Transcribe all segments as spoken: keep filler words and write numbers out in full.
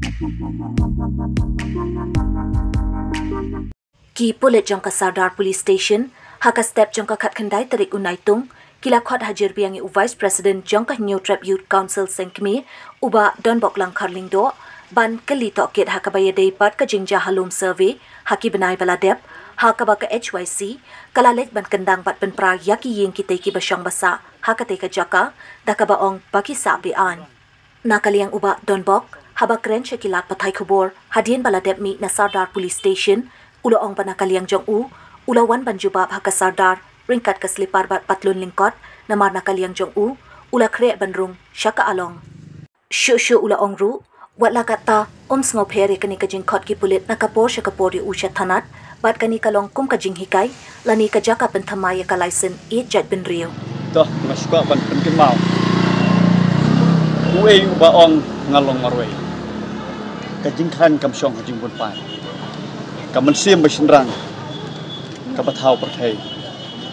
Ki pulit jong ka Sardar Police Station, ha ka step jong ka khatkhyndai tarik u Naitung, ki la khot hajir biang ïa u Vice President jong ka Hynñiewtrep Youth Council Seng Kmie, u Bah Donbok Langkhar Lyngdoh, ban kylli tohkit ha kaba ïadei bad ka jingjia ha lum survey ha ki bnai ba la dep, ha kaba ka H Y C ka la leit ban kyndang bad pynpra ïa ki ïing kitei kiba shong ba sah ha katei ka jaka, da kaba ong ba ki sah be-aiñ. Na ka liang u Bah Donbok, haba kren sha ki lad pathai khubor hadien ba la dep mih na Sardar Police Station, u la ong ba na ka liang jong u, u la wan ban jubab ha ka Sardar ryngkat ka slipar bad patlun lyngkot, namar na ka liang jong u, u la khreh ban rung sha ka along. Shuh shuh u la ong ruh, wat la katta, um sngewpher ïa kane ka jingkhot ki pulit na ka por sha ka por ïa u sha thanat, bad kane ka long kum ka jinghikai lane ka jaka pynthymmai ïa ka license ïeit jaitbynriew. To, nga sngewkwah ban pynkynmaw. Uei uba ong nga long marwei? Ka jingkhlaiñ kam shong ha jingbun paid. Ka mynsiem ba shynrang kaba thaw pyrthei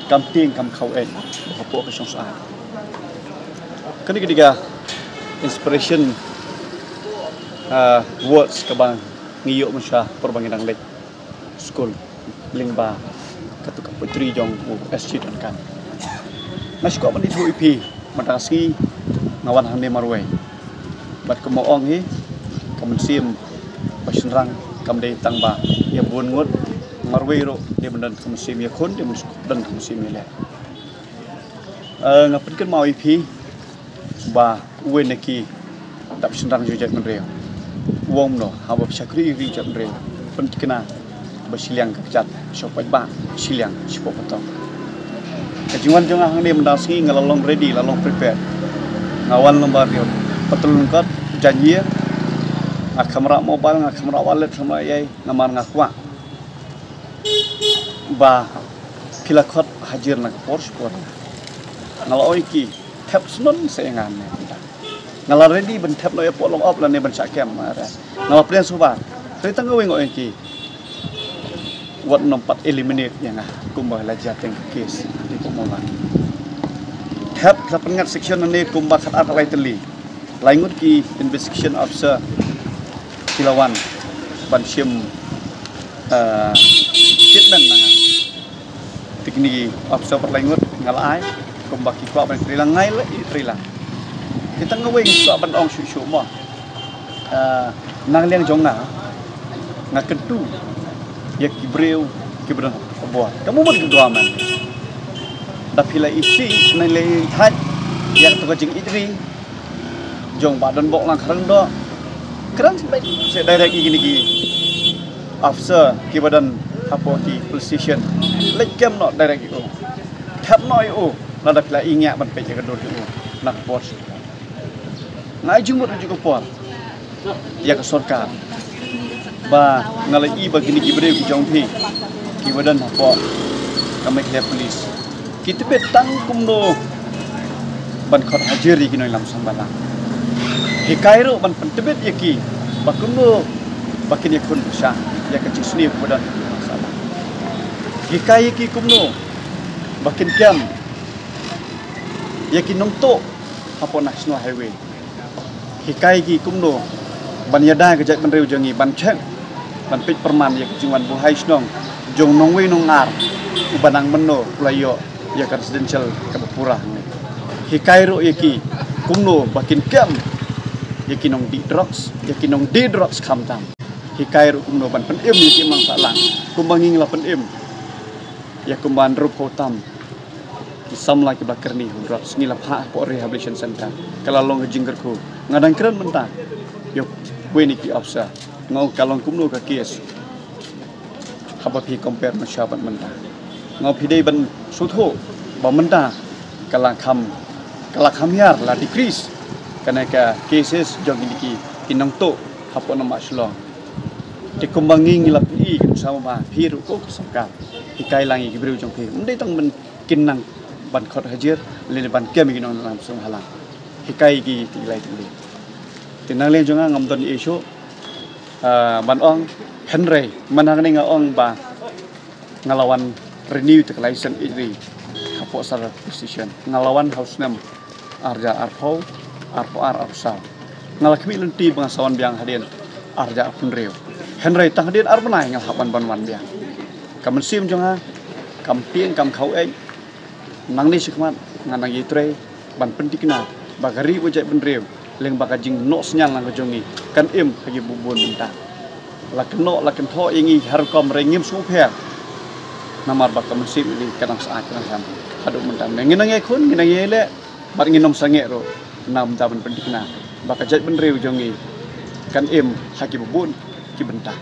kam tieng kam khaw eh ba ka poh ka shong syaid. Kane ka dei ka inspiration, ah, words kaba ngi ïoh mynshuwa por ba ngi dang leit skul lyngba katu ka poetry jong u S G Duncan. Nga sngewkwah ban ïathuh ïa phi, mynta ka sngi nga wan hangne marwei. Bad kumba ong hi, ka mynsiem ba shynrang kam dei tang ba ïa bun ngut, marwei ruh dei ban don ka mynsiem ïakhun, dei ban don ka mynsiem ïaleh. Eh, nga pynkynmaw ïa phi ba uwei na ki dap shynrang jong jaitbynriew u ong kumno, haba phi shakri ïa ki jaitbynriew, pynthikna ba shiliang ka kjat shapoh paidbah, shiliang shapoh patok. Ka jingwan jong nga hangne mynta ka sngi nga la long ready, la long prepared. Nga wan lyngba ïa patlun lyngkot, jan ïing, nga kham rah mobile, nga kham rah wallet, kham rah ei ei, namar nga kwah ba phi la khot hajir na ka por sha ka por. Nga la ong ïa ki, thep shnong sa ïa nga ne. Nga la ready ban thep noh ïa poh long op lane ban shah kem, nga la plan shuwa. Hynrei tang kawei nga ong ïa ki, wat nym pat eliminate ïa nga kumba la jia teng ka case ha Deipuh Mawlai. Thep, la pynngat section lane kumba khatar khatlai tylli. Lai ngut ki investigation officer ki la wan ban shim, eh, statement na nga. Te kine ki officer pat lai ngut nga la ai, kumba ki kwah ban trei lang, nga la ïa trei lang. Te tang kawei nga kwah ban ong shuh shuh mo. Eh, na ka liang jong nga, nga kyntu ïa ki briew kiba don ha bor. Ka mut ka dua man. Da phi la ïeit, na lei thait ïa katu ka jingïeit ri jong Bah Donbok Langkhar Lyngdoh. Kren sha beit sha direct ïa kine ki officer kiba don hapoh ki police station. Leit kem noh direct ïa u. Thep noh ïa u. Lada phi la ïeng ïa ban peit ïa ka dur ïa u na ka por. Nga ai jingmut ïa ka por ïa ka sorkar ba nga la ïohi ba kine ki briew ki jong phi kiba don hapoh ka Meghalaya Police ki tbit tang kumno ban khot hajir ïa ki nongïalam sngewbha lang. Hikai ruh ban pyntbit ïa ki ba kumno ba kin ïakhun pyrshah ïa ka jingsniew kaba don ha ka sahlang. Hikai ïa ki kumno ba kin kem ïa ki nongtuh hapoh National Highway. Hikai ki kumno ban ïada ka jaitbynriew jong ngi, ban check, ban peit pyrman ïa ka jingwan buhai shnong jong nongwei nongar uba nang mynno u la ïoh ïa ka residential kaba pura hangne. Hikai ruh ïa ki kumno ba kin kem ïa ki nongdih drugs, ïa ki nongdie drugs khamtam. Hikai ruh kumno ban pynim ïa ki imlang sahlang kumba ngi la pynim ïa kumba hynriewphew tam ki samla kiba kyrni ha drugs. Ngi la phah hapoh rehabilitation center, ka la long ka jingkyrkhu. Nga dang kren mynta ïa uwei na ki officer, nga ong ka long kumno ka case haba phi compare mynshuwa bad mynta. Nga ong phi dei ban sngewthuh ba mynta ka la kham, ka la kham hiar, la decrease kane ka cases jong kine ki, ki nongtuh hapoh nongmah Shillong. Te kumba ngi, ngi la pyni ka nuksa ba phi ruh ko ka sorkar hikai lang ïa ki briew jong phi, ym dei tang ban kin nang ban khot hajir lane ban kem ïa ki nongïalam sngewbha lang. Hikai ïa ki te ki lai te ki lai. Te na liang jong nga ngam don ei shuh, ah, ban ong, hynrei man hangne nga ong ba nga la wan renew ïa ka license ïeit ri hapoh Sardar Police Station. Nga la wan ha u snem ar hajar arphew, arphew ar, arphew saw. Nga la khmih lynti ba nga sa wan biang hadien Ar hajar arphew hynriew. Hynrei tang hadien ar bnai nga la hap ban ban wan biang. Ka mynsiem jong nga kam tieng, kam khaw eng. Nangne shakhmat ngan nang ïatrei ban pynthikna ba ka ri ba jaitbynriew lyngba ka jingnoh synñiang lang ka jong ngi kan im ha kiba bun bynta. La kynnoh la kynthoh ïa ngi ha rukom re ngim sngewpher. Namar ba ka mynsiem ïa ngi ka dang sah, ka dang sah haduh mynta. Ngi nang ïakhun, ngi nang ïaleh bad ngin ym sangeh ruh na bynta ban pynthikna ba ka jaitbynriew jong ngi kan im ha kiba bun ki bynta.